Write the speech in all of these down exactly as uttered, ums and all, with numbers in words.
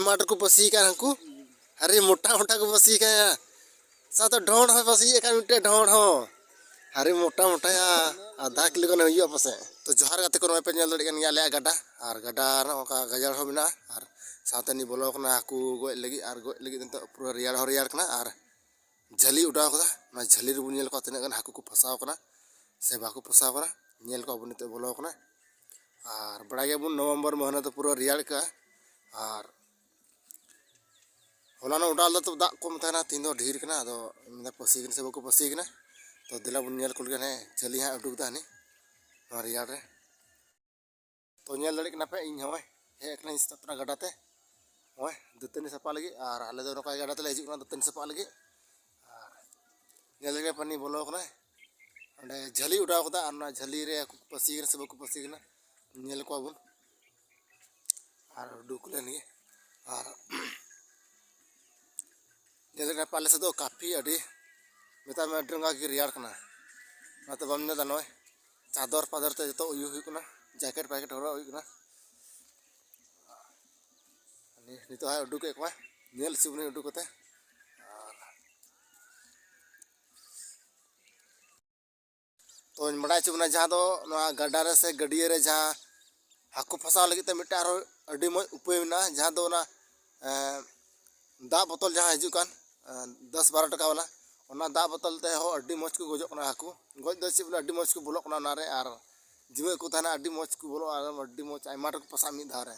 ᱢᱟᱴ ᱨᱮᱠᱚ ᱯᱟᱹᱥᱤ ᱠᱟᱱ ᱦᱟᱹᱱᱠᱩ᱾ ᱟᱨᱮ ᱢᱚᱴᱟ ᱢᱚᱴᱟ ᱠᱚ ᱯᱟᱹᱥᱤ ᱠᱟᱱᱟ᱾ ᱥᱟᱶᱛᱮ ᱰᱷᱚᱸᱰ ᱦᱚᱸᱭ ᱯᱟᱹᱥᱤᱭᱮᱫ ᱠᱟᱱ, ᱢᱤᱫᱴᱮᱡ ᱰᱷᱚᱸᱰ ᱦᱚᱸ᱾ ᱟᱨᱮ ᱢᱚᱴᱟ ᱢᱚᱴᱟᱭᱟ, ᱟᱫᱷᱟ ᱠᱤᱞᱳ ᱜᱟᱱ ᱦᱩᱭᱩᱜᱼᱟ ᱯᱟᱥᱮᱡ᱾ ᱛᱚ ᱡᱚᱦᱟᱨ ᱜᱟᱛᱮ ᱠᱚ, ᱱᱚᱜᱼᱚᱭ ᱯᱮ ᱧᱮᱞ ᱫᱟᱲᱮᱭᱟᱜ ᱠᱟᱱ ᱜᱮᱭᱟ ᱟᱞᱮᱭᱟᱜ ᱜᱟᱰᱟ᱾ ᱟᱨ ᱜᱟᱰᱟ ᱨᱮ ᱚᱱᱠᱟ ᱜᱟᱡᱟᱲ ᱦᱚᱸ ᱢᱮᱱᱟᱜᱼᱟ᱾ ᱟᱨ ᱥᱟᱶᱛᱮ ᱱᱤ ᱵᱚᱞᱚ ᱠᱟᱱᱟ ᱦᱟᱹᱠᱩ ᱜᱚᱡ ᱞᱟᱹᱜᱤᱫ, ᱟᱨ ᱜᱚᱡ ᱞᱟᱹᱜᱤᱫ ᱱᱤᱛᱚᱜ ᱯᱩᱨᱟᱹ ᱨᱮᱭᱟᱲ ᱦᱚᱸ ᱨᱮᱭᱟᱲ ᱠᱟᱱᱟ᱾ ᱟᱨ ᱡᱷᱟᱹᱞᱤ ᱚᱰᱟᱣ ᱠᱟᱫᱟ᱾ ᱚᱱᱟ ᱡᱷᱟᱹᱞᱤ ᱨᱮᱵᱚᱱ ᱧᱮᱞ ᱠᱚᱣᱟ ᱛᱤᱱᱟᱹᱜ ᱜᱟᱱ ᱦᱟᱹᱠᱩ ᱠᱚ ᱯᱷᱟᱥᱟᱣ ᱠᱟᱱᱟ ᱥᱮ ᱵᱟᱠᱚ ᱯᱷᱟᱥᱟᱣ ᱠᱟᱱᱟ᱾ ᱧᱮᱞ ᱠᱚᱣᱟ ᱵᱚᱱ ᱱᱤᱛᱚᱜ ᱵᱚᱞᱚ ᱠᱟᱱᱟ᱾ ᱟᱨ ᱵᱟᱲᱟᱭ ᱜᱮᱭᱟᱵᱚᱱ ᱱᱚᱵᱷᱮᱢᱵᱚᱨ ᱢᱟᱹᱦᱱᱟᱹ ᱫᱚ ᱯᱩᱨᱟᱹ ᱨᱮᱭᱟᱲ ᱟᱹᱭᱠᱟᱹᱜᱼᱟ᱾ ᱟᱨ ᱦᱚᱞᱟᱱᱚᱜ ᱚᱰᱟᱣ ᱞᱮᱫᱟ ᱛᱚ ᱫᱟᱜ ᱠᱚᱢ ᱛᱟᱦᱮᱱᱟ, ᱛᱮᱦᱮᱧ ᱫᱚ ᱰᱷᱮᱨ ᱠᱟᱱᱟ᱾ ᱟᱫᱚ ᱢᱮᱱᱫᱟ ᱯᱟᱹᱥᱤ ᱠᱟᱱᱟ ᱥᱮ ᱵᱟᱠᱚ ᱯᱟᱹᱥᱤ ᱠᱟᱱᱟ᱾ ᱛᱚ ᱫᱮᱞᱟ ᱵᱚᱱ ᱧᱮᱞ ᱠᱚ ᱞᱮᱜᱮ, ᱦᱮᱸ ᱡᱷᱟᱹᱞᱤ ᱦᱟᱸᱜ ᱩᱰᱩᱠ ᱫᱟ ᱦᱟᱹᱱᱤ ᱱᱚᱣᱟ ᱨᱮᱭᱟᱲ ᱨᱮ᱾ ᱛᱚ ᱧᱮᱞ ᱫᱟᱲᱮᱭᱟᱜ ᱠᱟᱱᱟ ᱯᱮ, ᱤᱧ ᱦᱚᱸᱜᱼᱚᱭ ᱦᱮᱡ ᱟᱠᱟᱱᱟᱹᱧ ᱥᱮᱛᱟᱜ ᱛᱚᱨᱟ ᱜᱟᱰᱟ ᱛᱮ, ᱱᱚᱜᱼᱚᱭ ᱫᱟᱹᱛᱟᱹᱱᱤ ᱥᱟᱯᱷᱟ ᱞᱟᱹᱜᱤᱫ᱾ ᱟᱨ ᱟᱞᱮ ᱫᱚ ᱱᱚᱝᱠᱟ ᱜᱟᱰᱟ ᱛᱮᱞᱮ ᱦᱤᱡᱩᱜ ᱠᱟᱱᱟ ᱫᱟᱹᱛᱟᱹᱱᱤ ᱥᱟᱯᱷᱟ ᱞᱟᱹᱜᱤᱫ᱾ ᱟᱨ ᱧᱮᱞ ᱞᱮᱜᱮ ᱯᱟᱹᱱᱤ ᱵᱚᱞᱚ ᱠᱟᱱᱟ, ᱚᱸᱰᱮ ᱡᱷᱟᱹᱞᱤ ᱚᱰᱟᱣ ᱠᱟᱫᱟ᱾ ᱟᱨ ᱚᱱᱟ ᱡᱷᱟᱹᱞᱤ ᱨᱮ ᱦᱟᱹᱠᱩ ᱠᱚ ᱯᱟᱹᱥᱤ ᱠᱟᱱᱟ ᱥᱮ ᱵᱟᱠᱚ ᱯᱟᱹᱥᱤ ᱠᱟᱱᱟ, ᱧᱮᱞ ᱠᱚᱣᱟ ᱵᱚᱱ᱾ ᱟᱨ ᱩᱰᱩᱠ ᱞᱮᱱ ᱜᱮ᱾ ᱟᱨ ᱧᱮᱞ ᱞᱮᱠᱷᱟᱱ ᱯᱮ ᱟᱞᱮ ᱥᱮᱫ ᱫᱚ ᱠᱟᱯᱷᱤ ᱟᱹᱰᱤ, ᱢᱮᱛᱟᱜ ᱢᱮ ᱟᱹᱰᱤ ᱨᱟᱸᱜᱟᱣ ᱜᱮ ᱨᱮᱭᱟᱲ ᱠᱟᱱᱟ᱾ ᱚᱱᱟᱛᱮ ᱵᱟᱢ ᱧᱮᱞ ᱫᱟ, ᱱᱚᱜᱼᱚᱭ ᱪᱟᱫᱚᱨ ᱯᱟᱫᱚᱨ ᱛᱮ ᱡᱚᱛᱚ ᱩᱭᱩ ᱦᱩᱭᱩᱜ ᱠᱟᱱᱟ, ᱡᱮᱠᱮᱴ ᱯᱮᱠᱮᱴ ᱦᱚᱨᱚᱜ ᱦᱩᱭᱩᱜ ᱠᱟᱱᱟ᱾ ᱱᱤᱛᱚᱜ ᱦᱟᱸᱜ ᱩᱰᱩᱠᱮᱫ ᱠᱚᱣᱟ, ᱧᱮᱞ ᱦᱚᱪᱚ ᱵᱚᱱᱟᱹᱧ ᱩᱰᱩᱠ ᱠᱟᱛᱮ᱾ ᱟᱨ ᱛᱚᱧ ᱵᱟᱰᱟᱭ ᱦᱚᱪᱚ ᱵᱚᱱᱟ, ᱡᱟᱦᱟᱸ ᱫᱚ ᱱᱚᱣᱟ ᱜᱟᱰᱟ ᱨᱮ ᱥᱮ ᱜᱟᱹᱰᱭᱟᱹ ᱨᱮ ᱡᱟᱦᱟᱸ ᱦᱟᱹᱠᱩ ᱯᱷᱟᱥᱟᱣ ᱞᱟᱹᱜᱤᱫ ᱛᱮ ᱢᱤᱫᱴᱟᱝ ᱟᱨᱦᱚᱸ ᱟᱹᱰᱤ ᱢᱚᱡᱽ ᱩᱯᱟᱹᱭ ᱢᱮᱱᱟᱜᱼᱟ, ᱡᱟᱦᱟᱸ ᱫᱚ ᱚᱱᱟ, ᱮᱸ, ᱫᱟᱜ ᱵᱚᱛᱚᱞ ᱡᱟᱦᱟᱸ ᱦᱤᱡᱩᱜ ᱠᱟᱱ, ᱮᱸ, ᱫᱚᱥ ᱵᱟᱨᱚ ᱴᱟᱠᱟ ᱵᱟᱞᱟ, ᱚᱱᱟ ᱫᱟᱜ ᱵᱚᱛᱚᱞ ᱛᱮᱦᱚᱸ ᱟᱹᱰᱤ ᱢᱚᱡᱽ ᱠᱚ ᱜᱚᱡᱚᱜ ᱠᱟᱱᱟ ᱦᱟᱹᱠᱩ᱾ ᱜᱚᱡ ᱫᱚ ᱪᱮᱫ ᱵᱚᱞᱮ, ᱟᱹᱰᱤ ᱢᱚᱡᱽ ᱠᱚ ᱵᱚᱞᱚᱜ ᱠᱟᱱᱟ ᱚᱱᱟᱨᱮ, ᱟᱨ ᱡᱤᱣᱮᱫ ᱠᱚ ᱛᱟᱦᱮᱱᱟ, ᱟᱹᱰᱤ ᱢᱚᱡᱽ ᱠᱚ ᱵᱚᱞᱚᱜᱼᱟ, ᱟᱹᱰᱤ ᱢᱚᱡᱽ ᱟᱭᱢᱟ ᱰᱷᱮᱨ ᱠᱚ ᱯᱟᱥᱟᱜᱼᱟ ᱢᱤᱫ ᱫᱷᱟᱣ ᱨᱮ᱾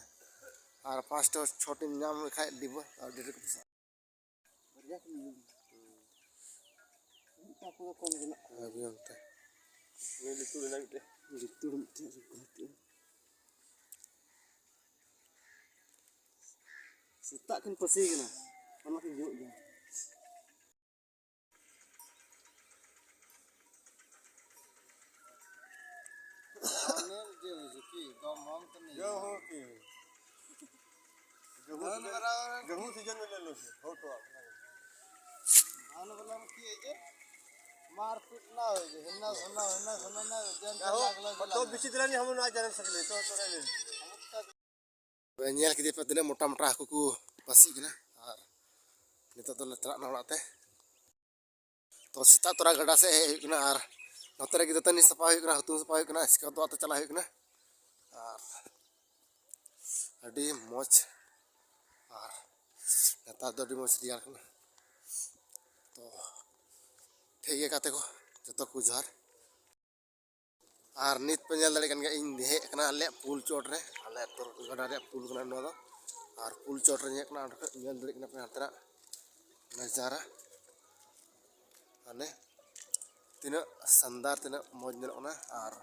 ᱟᱨ ᱯᱟᱸᱪ ᱴᱷᱚ ᱪᱷᱚ ᱴᱤᱢ ᱧᱟᱢ ᱞᱮᱠᱷᱟᱡ ᱰᱤᱵᱟᱹ ᱟᱹᱰᱤ ᱰᱷᱮᱨ ᱠᱚ ᱯᱟᱥᱟᱜᱼᱟ᱾ ᱵᱟᱨᱭᱟ ᱠᱤᱱ ᱧᱟᱢ ᱠᱮᱫᱟ᱾ ᱢᱤᱫᱴᱟᱝ ᱠᱚᱫᱚ ᱠᱚᱢ ᱜᱮ ᱢᱮᱱᱟᱜ ᱠᱚᱣᱟ᱾ ᱟᱹᱜᱩᱭᱟ ᱚᱱᱛᱮ᱾ ᱩᱱᱤ ᱞᱩᱛᱩᱨ ᱨᱮᱱᱟᱜ ᱢᱤᱫᱴᱮᱱ᱾ ᱞᱩᱛᱩᱨ ᱢᱤᱫᱴᱮᱱ ᱟᱨ ᱜᱚᱱᱴᱷᱮ᱾ ᱥᱮᱛᱟᱜ ᱠᱷᱚᱱ ᱯᱟᱹᱥᱤ ᱠᱟᱱᱟ, ᱚᱱᱟ ᱠᱚ ᱡᱚᱜ ᱜᱮᱭᱟ᱾ धानेर जे होइ छै की, गहूम तऽ नहि? गेहूँ की? गेहूँ धान सीजन, बराबर। गेहूँ सीजन में ले लो से, हो तो आप। धान वाला में की होइ छै? मारपीट ना होइ छै, हिन्ना से ओन्ना, हिन्ना से ओन्ना ना होइ छै, जेहन जाहो, लागलो से मतलब लागलो। बेसी दिलानी हम ना जान सकले, तो तोरे ले। ᱧᱮᱞ ᱠᱮᱫᱮ ᱯᱮ ᱛᱤᱱᱟᱹᱜ ᱢᱚᱴᱟ ᱢᱚᱴᱟ ᱦᱟᱹᱠᱩ ᱠᱚ ᱯᱟᱹᱥᱤᱜ ᱠᱟᱱᱟ᱾ ᱟᱨ ᱱᱤᱛᱚᱜ ᱫᱚᱞᱮ ᱪᱟᱞᱟᱜ ᱠᱟᱱᱟ ᱚᱲᱟᱜ ᱛᱮ᱾ ᱛᱚ ᱥᱮᱛᱟᱜ ᱛᱚᱨᱟ ᱜᱟᱰᱟ ᱥᱮᱫ ᱦᱮᱡ ᱦᱩᱭᱩᱜ ᱠᱟᱱᱟ ᱟᱨ ᱱᱚᱛᱮ ᱨᱮᱜᱮ ᱫᱟᱹᱛᱟᱹᱱᱤ ᱥᱟᱯᱷᱟ ᱦᱩᱭᱩᱜ ᱠᱟᱱᱟ, ᱦᱩᱛᱩᱢ ᱥᱟᱯᱷᱟ ᱦᱩᱭᱩᱜ ᱠᱟᱱᱟ, ᱤᱥᱠᱮ ᱵᱟᱫ ᱚᱲᱟᱜ ᱛᱮ ᱪᱟᱞᱟᱜ ᱦᱩᱭᱩᱜ ᱠᱟᱱᱟ᱾ ᱟᱨ ᱟᱹᱰᱤ ᱢᱚᱡᱽ, ᱟᱨ ᱱᱮᱛᱟᱨ ᱫᱚ ᱟᱹᱰᱤ ᱢᱚᱡᱽ ᱨᱮᱭᱟᱲ ᱠᱟᱱᱟ᱾ ᱛᱚ ᱴᱷᱤᱠ ᱜᱮᱭᱟ ᱜᱟᱛᱮ ᱠᱚ, ᱡᱚᱛᱚ ᱠᱚ ᱡᱚᱦᱟᱨ᱾ ᱟᱨ ᱱᱤᱛ ᱯᱮ ᱧᱮᱞ ᱫᱟᱲᱮᱭᱟᱜ ᱠᱟᱱ ᱜᱮᱭᱟ, ᱤᱧ ᱦᱮᱡ ᱟᱠᱟᱱᱟ ᱟᱞᱮᱭᱟᱜ ᱯᱩᱞ ᱪᱚᱴ ᱨᱮ, ᱟᱞᱮ ᱟᱹᱛᱩ ᱜᱟᱰᱟ ᱨᱮᱭᱟᱜ ᱯᱩᱞ ᱠᱟᱱᱟ ᱱᱚᱣᱟ ᱫᱚ᱾ ᱟᱨ ᱯᱩᱞ ᱪᱚᱴ ᱨᱮ ᱦᱮᱡ ᱟᱠᱟᱱᱟ, ᱚᱸᱰᱮ ᱠᱷᱚᱱ ᱧᱮᱞ ᱫᱟᱲᱮᱭᱟᱜ ᱠᱟᱱᱟ ᱯᱮ ᱦᱟᱱᱛᱮᱱᱟᱜ ᱱᱟᱡᱟᱨᱟ, ᱢᱟᱱᱮ ᱛᱤᱱᱟᱹᱜ ᱥᱟᱱᱫᱟᱨ, ᱛᱤᱱᱟᱹᱜ ᱢᱚᱡᱽ ᱧᱮᱞᱚᱜ ᱠᱟᱱᱟ᱾ ᱟᱨ